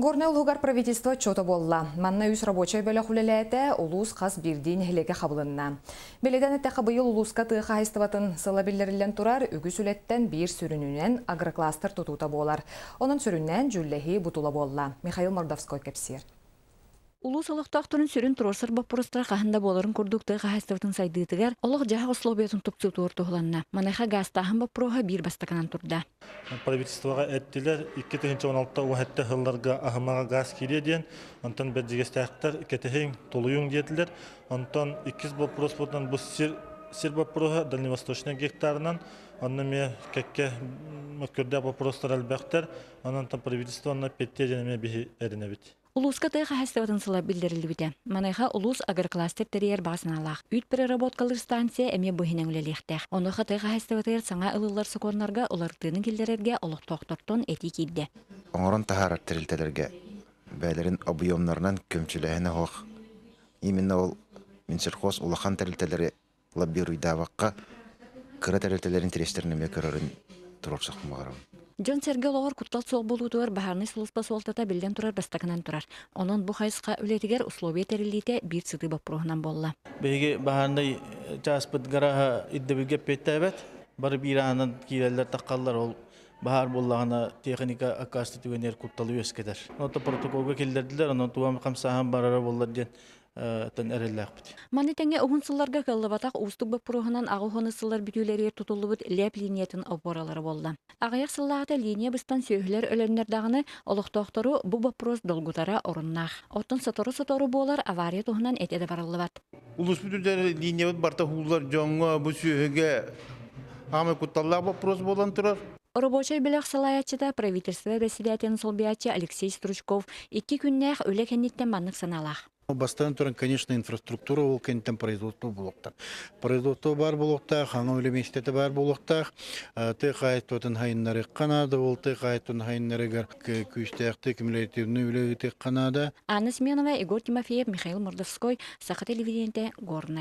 Горнай улууһугар правительство отчуота буолла. Манна үс рабочай бөлөх үлэлээтэ, улуус хас биирдии нэһилиэгэ хабылынна. Бэлиэтээн эттэххэ, быйыл улууска тыа хаһаайыстыбатын сыла биллэриллэн турар, үгүс үлэттэн биир сүрүнүнэн агрокластер тутуута буолар. Онон сүрүннээн дьүүллэһии бу тула буолла. Михаил Мордовской кэпсиир. Улуус олохтоохторун сүрүн туруорсар боппуруостара хаһан да буоларын курдук тыа хаһаайыстыбатын сайдыытыгар олох-дьаһах условиятын тупсуутугар туһуланна. Маныаха гаастааһын боппуруоһа биир бастакынан турда. Правительствоҕа эттилэр, 2016 уһэтте сылларга аһымаҕа гаас киириэ диэн, онтон бэрдьигэстээхтэр кэтэһиҥ, тулуйуҥ диэтилэр. Онтон иккис боппуруоспутунан бу сир сир боппуруоһа дальневосточнай гектарынан, онно эмиэ кэккэ мөккүөрдээх боппуруостар элбэхтэр. Онон правительство онно петтиэ диэн эмиэ биһи эрэнэбит. Улууска тыа хаһаайыстыбатын сыла биллэриллибитэ. Маныаха улуус агрокластер тэрийэр баҕа санаалаах. Үүт переработкалыыр станция эмиэ бу иһинэн үлэлиэхтээх. Онуоха тыа хаһаайыстыбатыгар саҥа ылыллар сокуоннарга уларытыыны киллэрэргэ олохтоохтортон этии киирдэ. Оҥорон таһаарар тэрилтэлэргэ бэйэлэрин объемнарынан көмчүлэһэн оһох именно ол Минсельхоз улахан тэрилтэлэри лоббируйдаабакка кыра тэрилтэлэр интэриэстэрин эмиэ көрөрүн туруорсуохпун баҕарабын. Дьон-сэргэ олоҕор куттал суох буолуутугар баһаарынай сулууспа суолтата биллэн турар бастакынан турар. Онон бу хайысха үлэтигэр условия тэриллиитэ биир сытыы боппуруоһунан буолла. Биһиги баһаарынай чааспыт гарааһа ирдэбилгэ эппиэттээбэт. Бары биир аанынан киирэллэр таххаллар ол баһаар буоллаҕына техника аккаасты түгэнигэр кутталы үөскэтэр. Онто протоколга киллэрдилэр, онон тугам хамсааһын барара буоллар диэн тэн эрэллээхпит. Маны тэҥэ уһун сылларга кыаллыбатах уустук боппуруоһунан аҕыс сыллар бүтүүлэригэр тутуллубут ЛЭП линиятын опоралара буолла. Аҕыйах сыллааҕыта линия быстан сүөһүлэр өлөннөр даҕаны олохтоохтору бу боппуруос долгутара оруннаах. Оттон сотору-сотору буолар авария туһунан этэ да барыллыбат. Улууспут үрдэр линиябыт барта ууллар дьоҥҥо бу сүөһүгэ аамай кутталлаах боппуруос буолан турар. Рабочай бөлөх салайааччыта правительство бэрэссэдээтэлин солбуйааччы Алексей Стручков икки күннээх үлэ кэнниттэн маннык санаалаах. Бастатан туран, конечно, инфраструктура ол кэнниттэн производство буолуохтаах. Производство баар буолуохтаах, хаҥа үлэ миэстэтэ баар буолуохтаах. Тыа хаһаайыстыбатын сайыннарыахха наада, ол тыа хаһаайыстыбатын сайыннарыгар күүстээхтик кумулятивный үлэ ыытыахха наада. Анна Семенова, Егор Тимофеев, Михаил Мордовской, Саха телевидениетэ, Горнай.